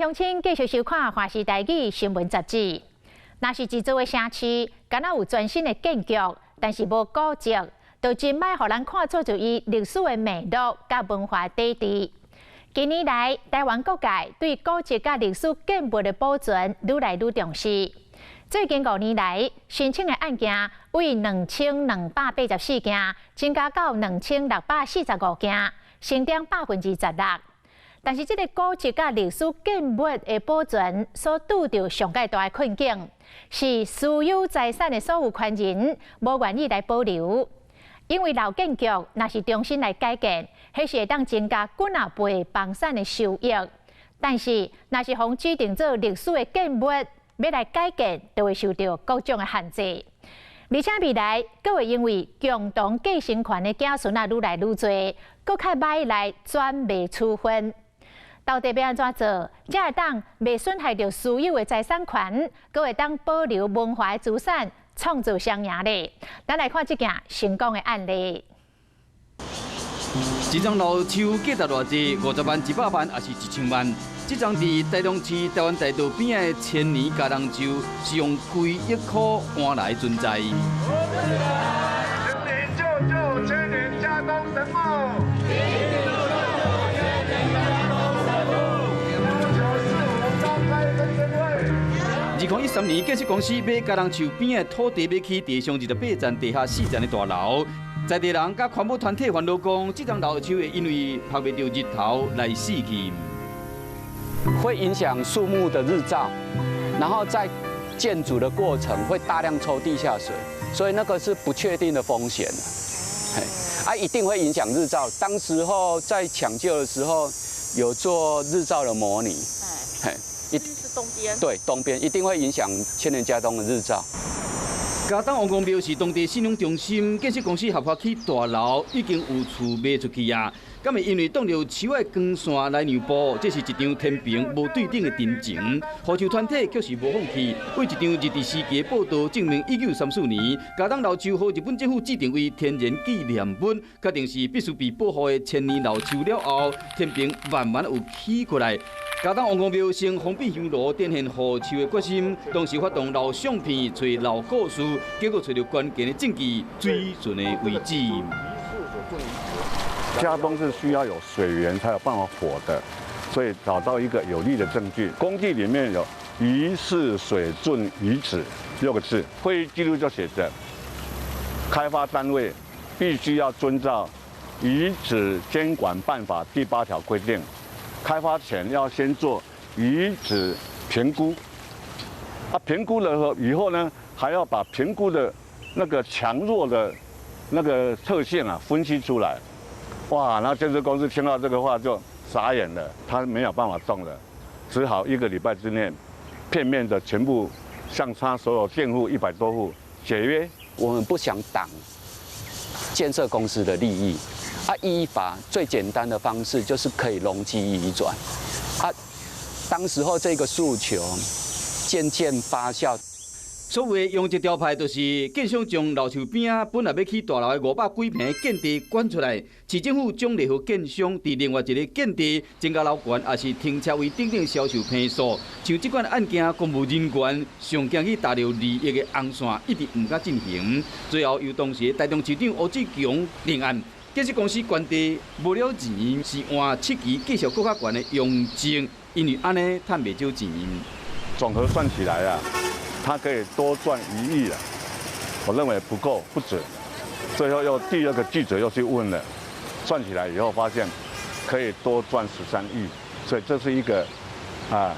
鄉親繼續收看《華視台語新聞雜誌》。若是一座的城市，敢若有全新的建築，但是無古蹟，就真歹予人看做就伊歷史的脈絡佮文化底蘊。近年來，台灣各界對古蹟佮歷史建物的保存愈來愈重視。最近5年來，申請的案件為2284件，增加到2645件，成長16%。但是，這个古蹟佮歷史建物的保存所拄著上蓋大的困境，是私有財產的所有權人無願意來保留，因為老建築若是重新來改建，彼是會當增加幾若倍房產的收益。但是，若是予指定做歷史的建物，欲來改建，就會受著各種的限制。而且未來，閣會因為共同繼承權的子孫仔愈來愈濟，閣較歹來轉賣處分。到底欲按怎做，才會當袂損害著私有的財產權，閣會當保留文化的資產，創造雙贏咧？咱來看這件成功的案例。一叢老樹價值偌濟？50萬、100萬，抑是1000萬？這叢佇台中市台灣大道邊的千年嘉東樹，是用幾億箍換來存在。千年救救，千年佳冬神木。2013年，建設公司買嘉東樹邊的土地，欲起地上28層、地下4層的大樓。在地人佮環保團體煩惱講，這叢老樹會因為曬袂著日頭來死去，會影響樹木的日照，然後在建築的過程會大量抽地下水，所以那個是不確定的風險。啊，一定會影響日照。當時候在搶救的時候，有做日照的模擬。嘿，一定是東邊。對，東邊一定會影響千年佳冬的日照。佳冬王公廟是當地信仰中心，建設公司合法起大樓，已經有厝賣出去啊。敢會因為擋著樹仔光線來讓步，這是一場天平無對等的陳情。護樹團體卻是無放棄，為一場日治時期的報道證明，1934年佳冬老樹予日本政府指定為天然紀念物，確定是必須被保護的千年老樹了後，天平慢慢有起過來。佳冬王公廟先封閉香爐，展現護樹的決心。當時發動老相片、揣老故事，結果揣著關鍵的證據，水準的位置。佳冬是需要有水源才有辦法活的，所以找到一個有力的證據。工地裡面有疑似水圳遺址六個字，會議記錄就寫着，開發單位必須要遵照遺址監管辦法第8條規定，開發前要先做遺址評估。啊，評估了以後呢，還要把評估的那個強弱的那個特性啊分析出來。哇！那建設公司聽到這個話就傻眼了，他沒有辦法動了，只好一個禮拜之內，片面的全部向他所有店戶100多戶解約。我們不想擋建設公司的利益，啊，依法最簡單的方式就是可以容積移轉。啊，當時候這個訴求漸漸發酵。所謂用一條牌，就是建商將老樹邊仔本來欲起大樓的500幾坪建地捐出來，市政府獎勵予建商佇另外一个建地增加樓懸，抑是停車位等等銷售坪數。像這款案件，公務人員上驚去踏著利益的紅線，一直毋敢進行。最後由當時台中市長巫志強定案，建設公司捐地無了錢，是換七期繼續閣較懸的容積，因為按呢趁袂少錢。總和算起來啊，他可以多賺1億了，我認為不夠，不止。最後又第二個記者又去問了，算起來以後發現可以多賺13億，所以這是一個啊，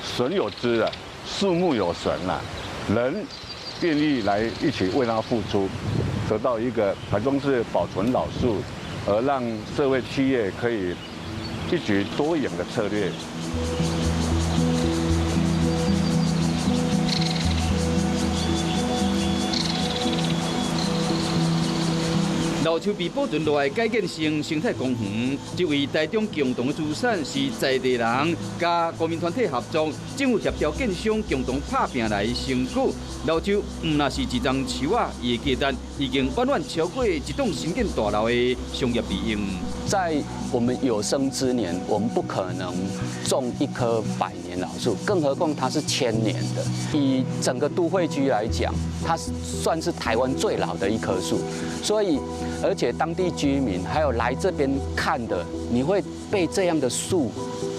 神有知啊，樹木有神啊，人願意來一起為他付出，得到一個台中市保存老樹，而讓社會企業可以一舉多贏的策略。老樹被保存落來，改建成生態公園，這為台中共同的資產是在地人佮公民團體合作，政府協調建商共同拍拚來成果。老樹毋若是一叢樹仔，伊的價值已經遠遠超過一棟新建大樓的商業利用。在我們有生之年，我們不可能種一棵百年。年老树，更何况它是千年的。以整个都会区来讲，它算是台湾最老的一棵树。所以，而且当地居民还有来这边看的，你会被这样的树，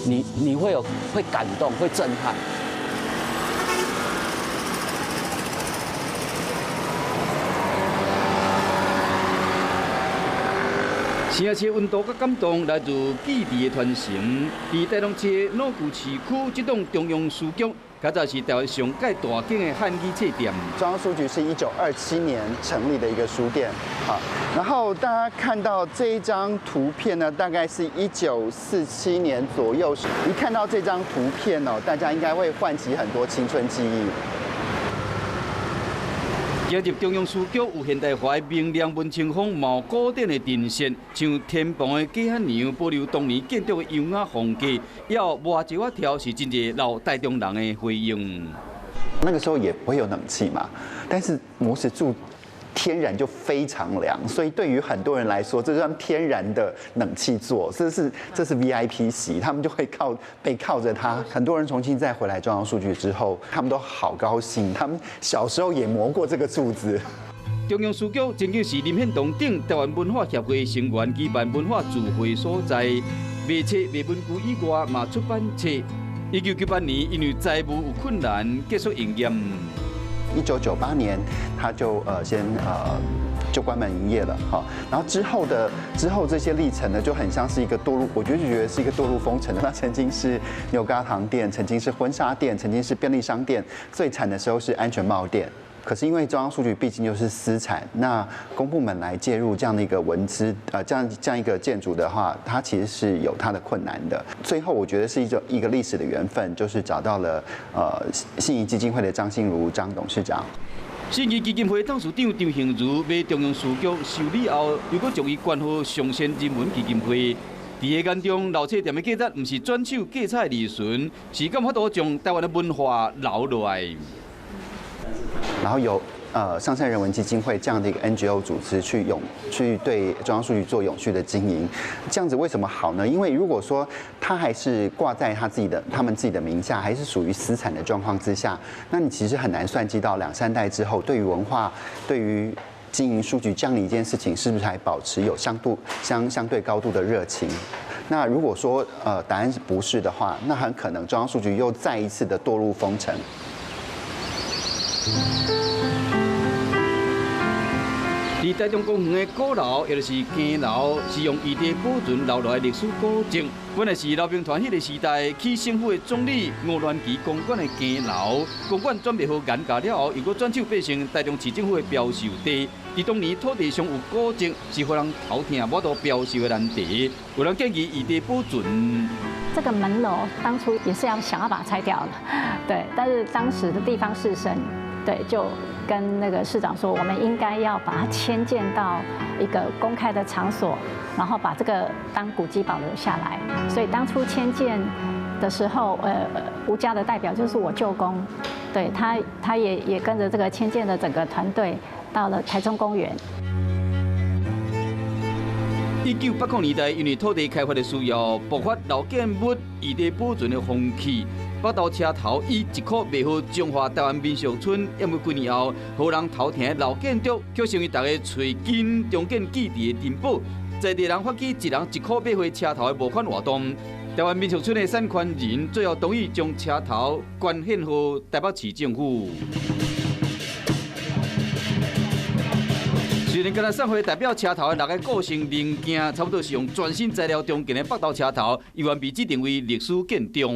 你会有会感动，会震撼。城市温度佮感动来自记忆的传承。伫台中市老旧市区这栋中央书局，较早是台湾上盖大间的汉语册店。中央书局是1927年成立的一个书店，好，然后大家看到这一张图片呢，大概是1947年左右。一看到这张图片哦，大家应该会唤起很多青春记忆。进入中央书局，有现代化的明亮文青风，嘛古典的陈设，像天棚的假梁，保留当年建筑的优雅风格，犹无一仔跳是真济老台中人的回应。那个时候也不会有冷气嘛，但是磨石柱天然就非常凉，所以对于很多人来说，这是他们天然的冷气座，这是 VIP 席，他们就会靠背靠着它。很多人重新再回来中央书局之后，他们都好高兴，他们小时候也磨过这个柱子。中央书局曾经是林献堂等台湾文化协会成员举办文化聚会所在，卖册卖文具以外，嘛出版册。1998年，因为财务有困难，结束营业。 1998年，他就先就关门营业了，哈。然后之后这些历程呢，就很像是一个堕入，我觉得就觉得是一个堕入风尘的。它曾经是牛轧糖店，曾经是婚纱店，曾经是便利商店，最惨的时候是安全帽店。可是因为中央书局毕竟就是私产，那公部门来介入这样的一个文资，这样一个建筑的话，它其实是有它的困难的。最后我觉得是一个历史的缘分，就是找到了信谊基金会的张心如张董事长。信谊基金会董事长张幸如买中央书局修理后，又阁将伊捐予上善人文基金会。伫伊眼中，老册店的价值，毋是转手价差利润，是敢有法度将台湾的文化留落来。然后有上善人文基金会这样的一个 NGO 组织去对中央书局做永续的经营，这样子为什么好呢？因为如果说他还是挂在他们自己的名下，还是属于私产的状况之下，那你其实很难算计到两三代之后，对于文化、对于经营书局这样的一件事情，是不是还保持有相对高度的热情？那如果说答案是不是的话，那很可能中央书局又再一次的堕入风尘。伫台中公园的古楼，也就是更楼，是用异地保存留落来历史古迹。本来是老兵团彼个时代起省府的总理吴鸾旗公馆的更楼，公馆转卖予颜家了后，又阁转手变成台中市政府的标售地。伫当年土地上有古迹，是予人头疼无度标售的难题。有人建议异地保存。这个门楼当初也是要想要把它拆掉的，对，但是当时的地方士绅，对，就跟那个市长说，我们应该要把它迁建到一个公开的场所，然后把这个当古迹保留下来。所以当初迁建的时候，吴家的代表就是我舅公，对他，他也跟着这个迁建的整个团队到了台中公园。1980年代，因为土地开发的需要，爆发老建物异地保存的风气。北投车头以一箍卖予彰化台湾民俗村，毋过几年后，予人头疼的老建筑，却成为大家揣根重建记忆的珍宝。在地人发起一人一箍买回车头的募款活动，台湾民俗村的产权人最后同意将车头捐献予台北市政府。虽然敢若送回代表车头的六个个性零件，差不多是用全新材料重建的北投车头，犹原被指定为历史建筑。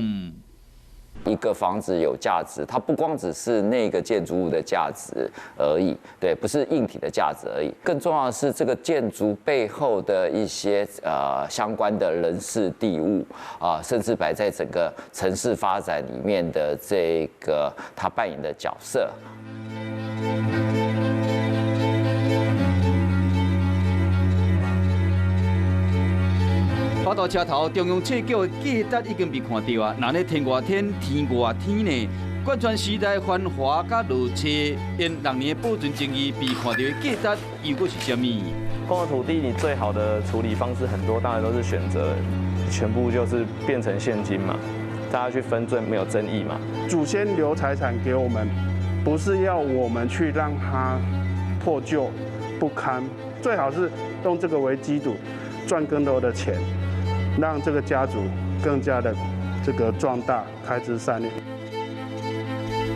一个房子有价值，它不光只是那个建筑物的价值而已，对，不是硬体的价值而已。更重要的是，这个建筑背后的一些相关的人事地物啊，甚至摆在整个城市发展里面的这个它扮演的角色。北投车头中央册局的价值已经被看到啊！若咧天外天，天外天呢？贯穿时代繁华佮落册，𪜶六年的保存争议被看到的价值又阁是啥物？公有土地，你最好的处理方式很多，当然都是选择全部就是变成现金嘛。大家去分最沒有爭議嘛。祖先留財產給我們，不是要我們去讓它破舊不堪，最好是用這個為基礎，賺更多的錢，讓這個家族更加的這個壯大，開枝散葉。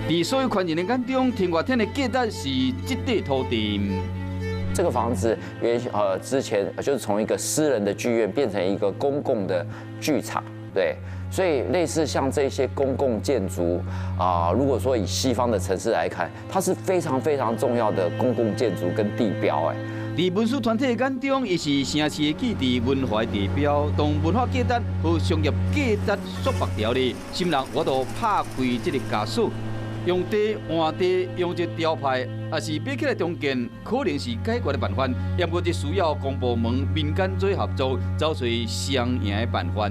佇所有權人的眼中，天外天的價值是這塊土地。這個房子原之前就是從一個私人的劇院變成一個公共的劇場，對，所以類似像這些公共建築啊，如果說以西方的城市來看，它是非常非常重要的公共建築跟地標，哎。佇文史團體眼中，伊是城市的記憶文化地標。當文化價值和商業價值束縛著咧，啥人有法度拍開這個枷鎖，用地換地，用這招牌，抑是買起來重建，可能是解決的辦法。不過這需要公部門、民間做合作，找出雙贏的辦法。